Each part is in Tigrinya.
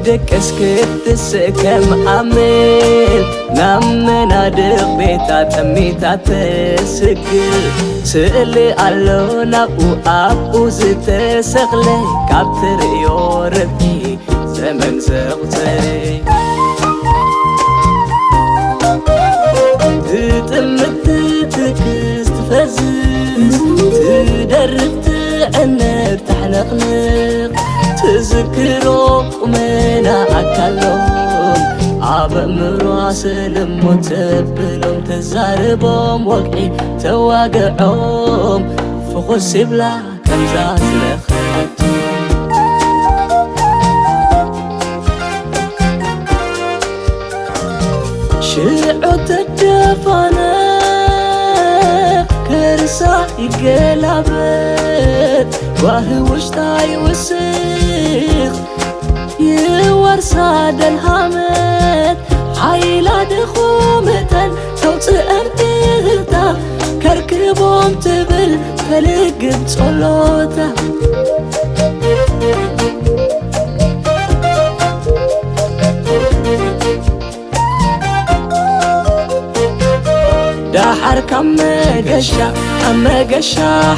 ደቀስ ክትስእ ከም ኣምር ናብ መናድቕ ቤታ ጠሚታ ተስግር። ስእሊ ኣሎ ናብኡ ኣብኡ ዝተሰቕለ ካብ ትርእዮ ርብዒ ዘመን ዘቑጸረ። ትጥምት ትትክዝ ትፈዝዝ ትደርፍ ትዕነር ተሕነቕንቕ ትዝክሮ ቁመና ኣካሎም ኣብ ኣእምሮኣ ስእሊ እሞ ተብሎም ተዛርቦም ወግዒ ተዋግዖም ፍኹስ ይብላ ከምዛ ዝለኸት ሽዑ ተደፋነ ከርሳ ይገላበጥ ጓሂ ውሽጣ ይውስኽ ይወርሳ ደልሃመት ሓይላ ድኹምተን ተውፅአን እህታ ከርክቦም ትብል ተልግብ ጸሎታ። ደሓር ካብ መገሻ ኣብ መገሻ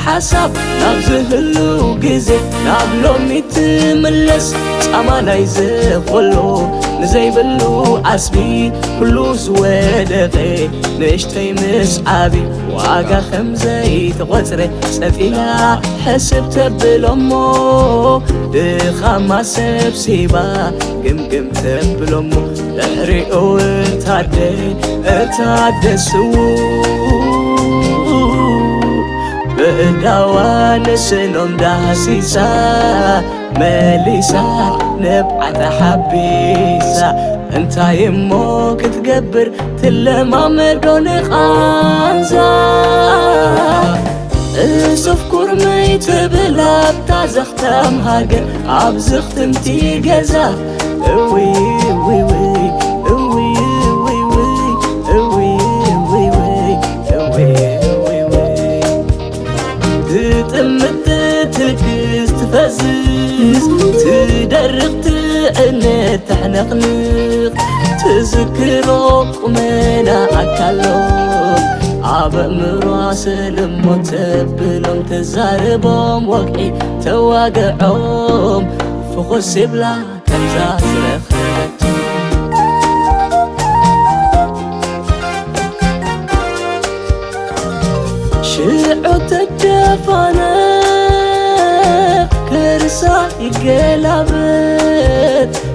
ሓሳብ ናብ ዝህሉ ግዜ ናብ ሎሚ ትምለስ ጻማ ናይ ዝኹሉ ንዘይብሉ ዓስቢ ኩሉ ዝወደቐ ንእሽተይ ምስ ዓቢ ዋጋ ከም ዘይተቖጽረ ጸጢላ ሕስብ ተብሎሞ ድኻማ ሰብሲባ ግምግም ተብሎሞ ድሕሪኡ እታደ እታደ ስዉ ብእዳዋ ንስኖም ዳህሲሳ መሊሳ ንብዓታ ሓቢሳ እንታይ እሞ ክትገብር ትለማመዶ ንቓንዛ እሱፍ ኩርመይ ትብል ኣብታ ዘኽተም ሃገር ኣብ ዝኽትምቲ ገዛ እውይ እውይ እውይ እውይ እውይ እውይ እውይ እውይ እውይ እውይ እውይ እውይ እውይ ትጥምት ትትክዝ ትፈዝዝ ትደርቕ ትዕነት ተሕነቕንቕ ትዝክሮ ቁመና ኣካሎም ኣብ ኣእምሮኣ ስእሊ እሞ ተብሎም ተዛርቦም ወግዒ ተዋግዖም ፍኹስ ይብላ ከምዛ ዝረኸበቶ ሽዑ ተደፋነ ከርሳ ይገላበጥ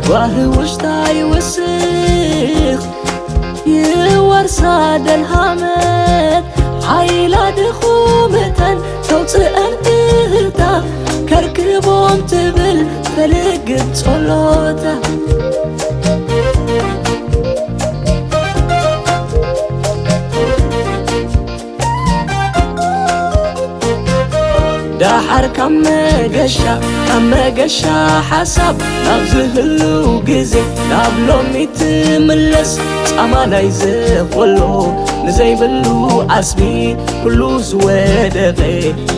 ጓሂ ውሽጣ ይውስኽ ይወርሳ ደልሃመት ሓይላ ድኹምተን ተውፅአን እህታ ከርክቦም ትብል ተልግብ ጸሎታ ደሓር ካብ መገሻ ካብ መገሻ ሓሳብ ናብ ዝህሉ ግዜ ናብ ሎሚ ትምለስ ጻማ ናይ ዝኹሉ ንዘይብሉ ዓስቢ ኩሉ ዝወደቐ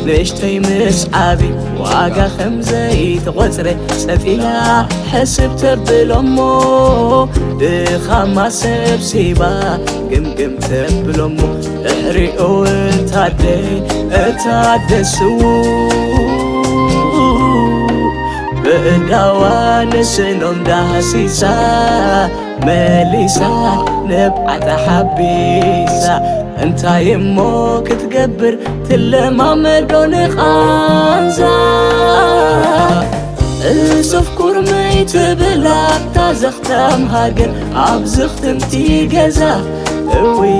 ንእሽተይ ምስ ዓቢ ዋጋ ከም ዘይተቖጽረ ጸጢላ ሕስብ ተብሎሞ ድኻማ ሰብሲባ ግምግም ተብሎሞ ድሕሪኡ እታደ እታደ ስዉ ብእዳዋ ንስኖም ዳህሲሳ መሊሳ ንብዓታ ሓቢሳ እንታይ እሞ ክትገብር ትለማመዶ ንቓንዛ እሱፍ ኩርመይ ትብል ኣብታ ዘኽታም ሃገር ኣብ ዝኽትምቲ ገዛ እውይ